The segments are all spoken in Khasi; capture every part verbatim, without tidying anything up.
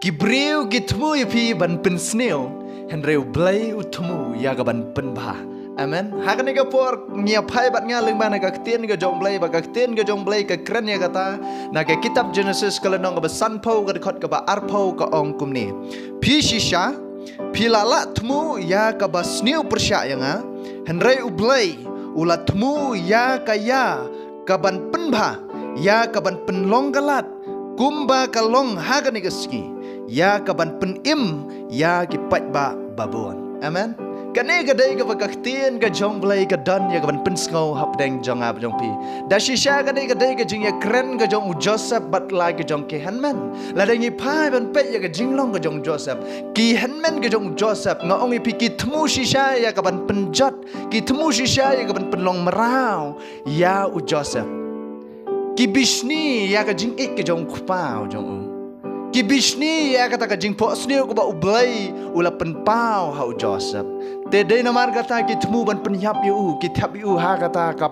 Ki briew ki thmu ïa phi ban pynsniew, hynrei U Blei u thmu ïa ka ban pynbha. Amen. Ha kane ka por ngi ïa phai bad nga lyngba na ka ktien ka jong U Blei, ba ka ktien ka jong U Blei ka kren ïa kata na ka kitab Genesis ka lynnong kaba sanphew ka dkhot kaba arphew ka ong kumne: Phi shisha phi la lah thmu ïa kaba sniew pyrshah ïa nga, hynrei U Blei u la thmu ïa ka ïa ka ban pynbha, ïa ka ban pynlong ka lad, kumba ka long ha kane ka sngi, ïa ka ban pynim ïa ki paidbah babun. Amen. Kane ka dei kaba ka ktien ka jong U Blei ka don ïa ka ban pynsngew hapdeng jong nga bad jong phi. Da shisha kane ka dei ka jingïakren ka jong u Joseph bad la ka jong ki hynmen. Lada ngi phai ban peit ïa ka jinglong ka jong u Joseph, ki hynmen ka jong u Joseph, nga ong ïa phi, ki thmu shisha ïa ka ban pynjot, ki thmu shisha ïa ka ban pynlong mraw ïa u Joseph. Ki bishni ïa ka jingïeit ka jong u kpa u jong u. Ki bishni ïa kata ka jingphohsniew kaba U Blei u la pynpaw ha u Joseph. Te dei namar kata ki thmu ban pynïap ïa u, ki thep ïa u ha kata ka,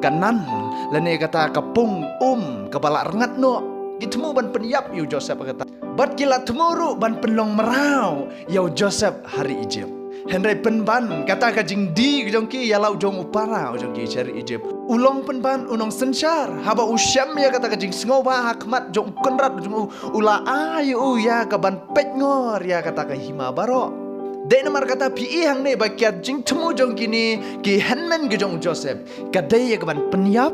ka nan, lane kata ka pung um kaba la rngat noh. Ki thmu ban pynïap ïa u Joseph ha kata. Bad ki la thmu ruh ban pynlong mraw ïa u Joseph ha ri Egypt. Hynrei pynban kata ka jingdie ka jong ki ïa la u jong u para u jong ki sha ri Egypt. U long pynban u nongsynshar, haba u shem ïa kata ka jingsngewbha ha khmat jong u kynrad u jong u, u la ai ïa u ïa ka ban peitngor ïa kata ka hima baroh. Dei namar kata phi i hangne ba ka jingthmu jong kine ki hynmen ka jong u Joseph ka dei ïa ka ban pynïap,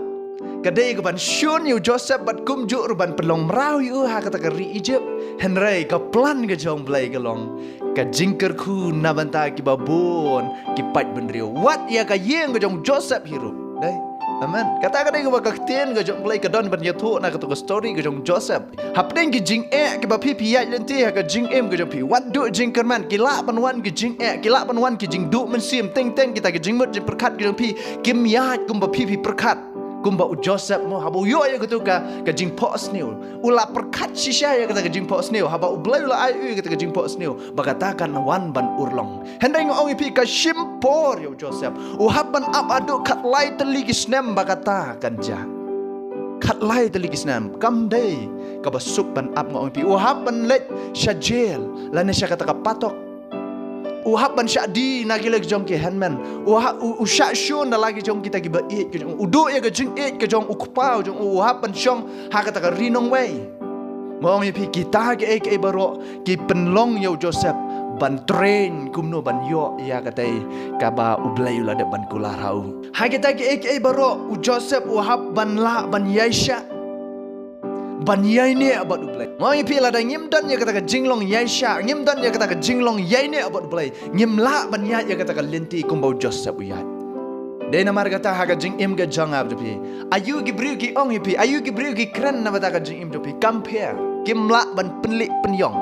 ka dei ïa ka ban shun ïa u Joseph bad kumjuh ruh ban pynlong mraw ïa u ha kata ka ri Egypt. Hynrei ka plan ka jong U Blei ka long ka jingkyrkhu na bynta kiba bun ki paid bynriew, wat ïa ka ïing ka jong u Joseph hi ruh. Dei. Amen. Kata ka dei kaba ka ktien ka jong U Blei ka don ban ïathuh na kata ka story ka jong u Joseph. Hapdeng ki jingeh kiba phi phi ïaid lynti ha ka jingim ka jong phi, wat duh jingkyrmen, ki lah ban wan ki jingeh, ki lah ban wan ki jingduh mynsiem, teng teng kita ki jingmut jingpyrkhat ka jong phi kim ïaid kumba phi phi pyrkhat, kumba u Joseph mo, haba u ïoh ïa kata ka, ka jingphohsniew. U la pyrkhat shisha ïa kata ka jingphohsniew, haba U Blei u la ai ïa u ïa kata ka jingphohsniew ba kata kan wan ban urlong. Hynrei nga ong ïa phi, ka shim por ïa u Joseph. U hap ban ap haduh khatlai tylli ki snem ba kata kan jia. Khatlai tylli ki snem, kam dei kaba suk ban ap, nga ong ïa phi. U hap ban leit sha jel lane sha kata ka patok. U hap ban shah die na ki lei ki jong ki hynmen. U ha-, u, u shah shun da la ki jong kita kiba ïeit ki jong u. U duh ïa ka jingïeit ka jong u kpa u jong u. U hap ban shong ha kata ka ri nongwei. Nga ong ïa phi, kita kiei kiei baroh ki pynlong ïa u Joseph ban train kumno ban ïoh ïa katei kaba U Blei u la dep ban kular ha u. Ha kita kiei kiei baroh u Joseph u hap ban lah ban ïaishah, ban ïaineh bad U Blei. Nga ong ïa phi, lada ngim don ïa kata ka jinglong ïaishah, ngim don ïa kata ka jinglong ïaineh bad U Blei, ngim lah ban ïaid ïa kata ka lynti kumba u Joseph u ïaid. Dei namar kata ha ka jingim ka jong nga bad jong phi, aïu ki briew ki ong ïa phi, aïu ki briew ki kren na bynta ka jingim jong phi, kam pher, kim lah ban pynlih pynïong.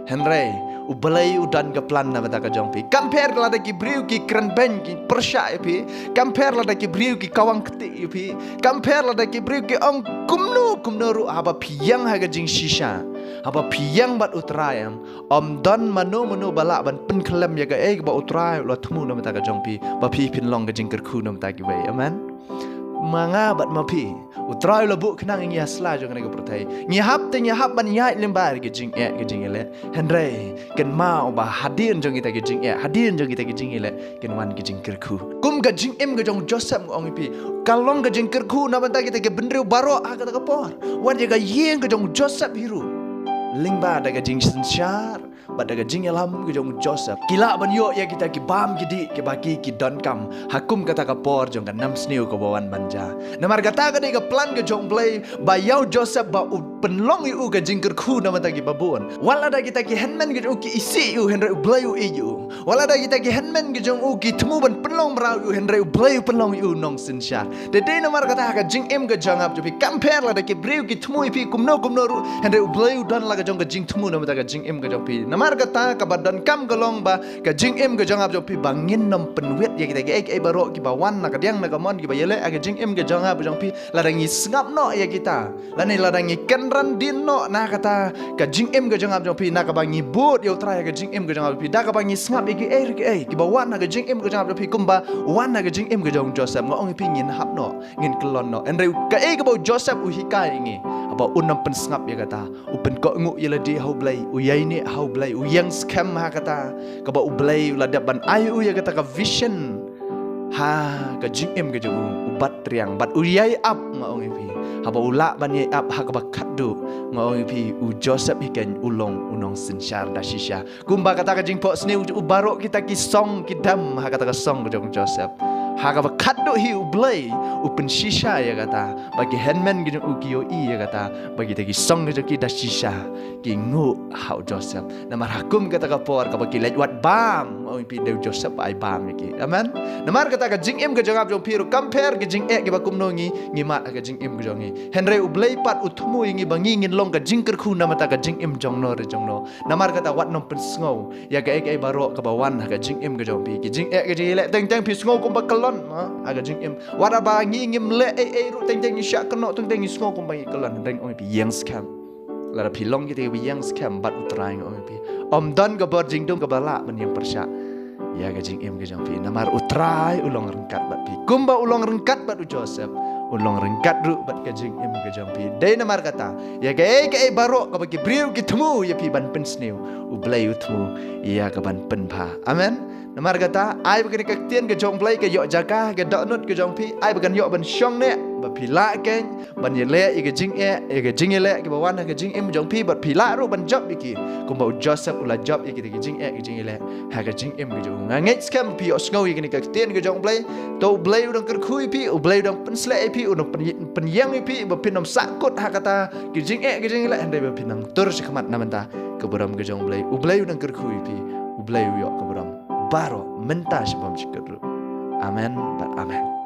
Hynrei U Blei u don ka plan na bynta ka jong phi. Kam pher lada ki briew ki kren beiñ ki pyrshah ïa phi. Kam pher lada ki briew ki kawang kti ïa phi. Kam pher lada ki briew ki ong kumno kumno ruh, haba phi ïeng ha ka jingshisha, haba phi ïeng bad U Trai, em, ym don mano mano ba lah ban pynkhlem ïa kaei kaba U Trai u la thmu na bynta ka jong phi, ba phi phin long ka jingkyrkhu na bynta kiwei. Amen. Ma nga bad ma phi, U Trai u la buh khnang ïa ngi ha sla jong kane ka pyrthei. Ngi hap te ngi hap ban ïaid lyngba ka jingeh ka jingïaleh. Hynrei kynmaw ba hadien jong kita ki jingeh, hadien jong kita ki jingïaleh, kin wan ki jingkyrkhu. Kum ka jingim ka jong u Joseph, nga ong ïa phi, ka long ka jingkyrkhu na bynta kita ki bynriew baroh ha kata ka por. Wat ïa ka ïing ka jong u Joseph hi ruh, lyngba da ka jingsynshar bad da ka jingïalam ka jong u Joseph, ki lah ban ïoh ïa kita ki bam ki dih kiba ki, ki donkam ha kum kata ka por jong ka nemsniew kaba wan ban jia. Namar kata ka dei ka plan ka jong U Blei ba ïa u Joseph ba u pynlong ïa u ka jingkyrkhu na bynta kiba bun. Wat lada kita ki hynmen ka jong u ki isih ïa u, hynrei U Blei u ïeit ïa u. Wat lada kita ki hynmen ka jong u ki thmu ban pynlong mraw ïa u, hynrei U Blei u pynlong ïa u nongsynshar. Te dei namar kata ha ka jingim ka jong nga bad jong phi, kam pher lada ki briew ki thmu ïa phi kumno kumno ruh, hynrei U Blei u don la ka jong ka jingthmu na bynta ka jingim ka jong phi. Namar kata kaba donkam ka long ba ka jingim ka jong nga bad jong phi ba ngin nym pynwit ïa kita kiei kiei baroh kiba wan na ka diang na ka mon, kiba ïaleh ha ka jingim ka jong nga bad jong phi. Lada ngi sngap noh ïa kita, lane lada ngi kynran dien noh na kata ka jingim ka jong nga bad jong phi, na kaba ngi bud ïa U Trai ha ka jingim ka jong nga bad jong phi, da kaba ngi sngap ïa kiei kiei kiba wan ha ka jingim ka jong nga bad jong phi, Kumba wan ha ka jingim ka jong u Joseph, nga ong ïa phi ngin hap noh, ngin kyllon noh. Hynrei kaei kaba u Joseph u hikai ïa ngi, haba un ym pynsngap ïa kata, u pynkohnguh ïa lade ha u Blei, u ïaineh ha u Blei, u ïeng skhem ha kata kaba u Blei u la dep ban ai u ïa kata ka vision ha ka jingim ka jong u, u bat triang bad u ïai ap, nga ong ïa phi. Haba u lah ban ïai ap ha kaba khatduh, nga ong ïa phi, u Joseph hi keiñ u long u nongsynshar da shisha. Kumba kata ka jingphohsniew u baroh kita ki song ki dem ha kata ka song ka jong u Joseph. Ha kaba khatduh hi u Blei u pynshisha ïa kata, ba ki hynmen ki jong u ki ïohi ïa kata, ba kita ki song ka jong ki da shisha ki nguh ha u Joseph. Namar ha kum kata ka por kaba ki leit wad bam, nga ong ïa phi, dei u Joseph ba ai bam ïa ki. Amen. Namar kata ka jingim ka jong nga jong phi ruh kam pher ki jingeh kiba kumno ngi, ngi mad ha ka jingim ka jong ngi. Hynrei u Blei pat u thmu ïa ngi ba ngi ngin long ka jingkyrkhu namar kata ka jingim jongno re jongno. Namar kata wat nym pynsngew ïa kaei kaei baroh kaba wan ha ka jingim ka jong phi. Ki jingeh ki jingïaleh teng teng phi sngew kumba kyllon, ha, ha ka jingim. Wat haba ngi ngim leh ei ei ruh teng teng ngi shah kynnoh, teng teng ngi sngew kumba ngi kyllon. Hynrei ong ïa phi, ïeng skhem. Lada phi long kita kiba ïeng skhem bad u Trai, nga ong ïa phi, ym don ka bor jingdum kaba lah ban ïeng pyrshah ïa ka jingim ka jong phi. Namar u Trai u long ryngkat bad phi. Kumba u long ryngkat bad u Joseph, u long ryngkat ruh bad ka jingim ka jong phi. Dei namar kata, ïa kaei kaei baroh kaba ki briew ki thmu ïa phi ban pynsniew, u Blei u thmu ïa ka ban pynbha. Amen. Namar kata, ai ba kane ka ktien ka jong u Blei ka ïoh jaka ha ka dohnud ka jong phi, ai ba kan ïoh ban shong neh, ba phi lah keiñ ban ïaleh ïa ka jingeh, ïa ka jingïaleh kiba wan ha ka jingim jong phi, bad phi lah ruh ban jop ïa ki. Kumba u Joseph u la jop ïa kita ki jingeh ki jingïaleh ha ka jingim ka jong u. Nga ngeit skhem phi ïohsngew ïa kane ka ktien ka jong u Blei. To u Blei u dang kyrkhu ïa phi, u Blei u dang pynsleh ïa phi, u dang pyn-, pynïeng ïa phi, ba phin ym sahkut ha kata ki jingeh ki jingïaleh, hynrei ba phin nang tur shakhmat na bynta ka burom ka jong u Blei. U Blei u dang kyrkhu ïa phi, u Blei u ïoh ka burom baroh mynta sha bym jukut ruh. Amen bad amen.